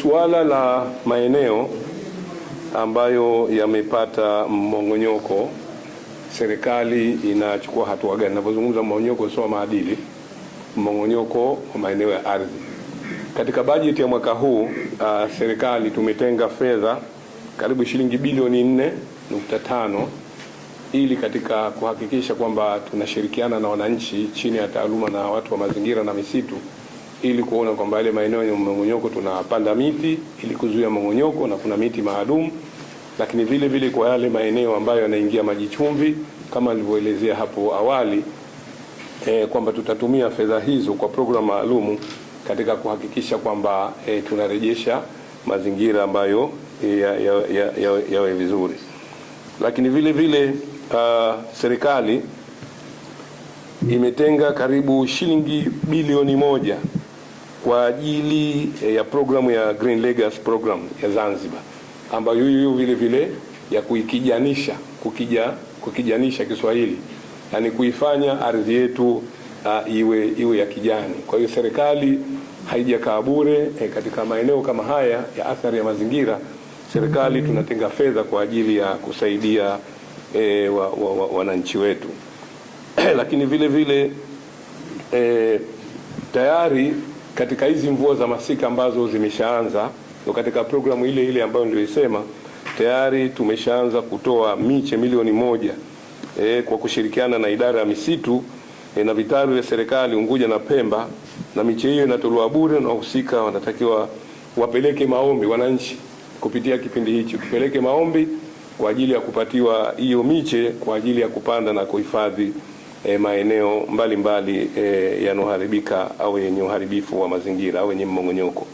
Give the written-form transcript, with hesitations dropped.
Suala la maeneo ambayo yamepata mmong'onyoko, serikali inachukua hatua gani? Ninapozungumza mmong'onyoko sio maadili, mmong'onyoko wa maeneo ya ardhi. Katika bajeti ya mwaka huu serikali tumetenga fedha karibu shilingi bilioni 4.5 ili katika kuhakikisha kwamba tunashirikiana na wananchi chini ya taaluma na watu wa mazingira na misitu ili kuona kwamba yale maeneo yenye mmong'onyoko tunapanda miti ili kuzuia mmong'onyoko na kuna miti maalum, lakini vile vile kwa yale maeneo ambayo yanaingia maji chumvi kama nilivyoelezea hapo awali kwamba tutatumia fedha hizo kwa programu maalumu katika kuhakikisha kwamba tunarejesha mazingira ambayo yawe ya, ya, ya, ya vizuri. Lakini vile vile serikali imetenga karibu shilingi bilioni 1 kwa ajili ya programu ya Green Legacy program ya Zanzibar ambayo hiyo vile vile ya kuikijanisha kukijanisha Kiswahili, yani kuifanya ardhi yetu iwe ya kijani. Kwa hiyo serikali haijakaa bure katika maeneo kama haya ya athari ya mazingira, serikali tunatenga fedha kwa ajili ya kusaidia wananchi wetu. Lakini vile vile tayari katika hizi mvua za masika ambazo zimeshaanza katika programu ile ile ambayo niliisema, tayari tumeshaanza kutoa miche milioni 1 kwa kushirikiana na idara ya misitu na vitalu vya serikali Unguja na Pemba, na miche hiyo inatolewa bure na wahusika wanatakiwa wapeleke maombi wananchi kupitia kipindi hichi, kupeleke maombi kwa ajili ya kupatiwa hiyo miche kwa ajili ya kupanda na kuhifadhi maeneo mbalimbali yanoharibika au yenye uharibifu wa mazingira au yenye mmong'onyoko.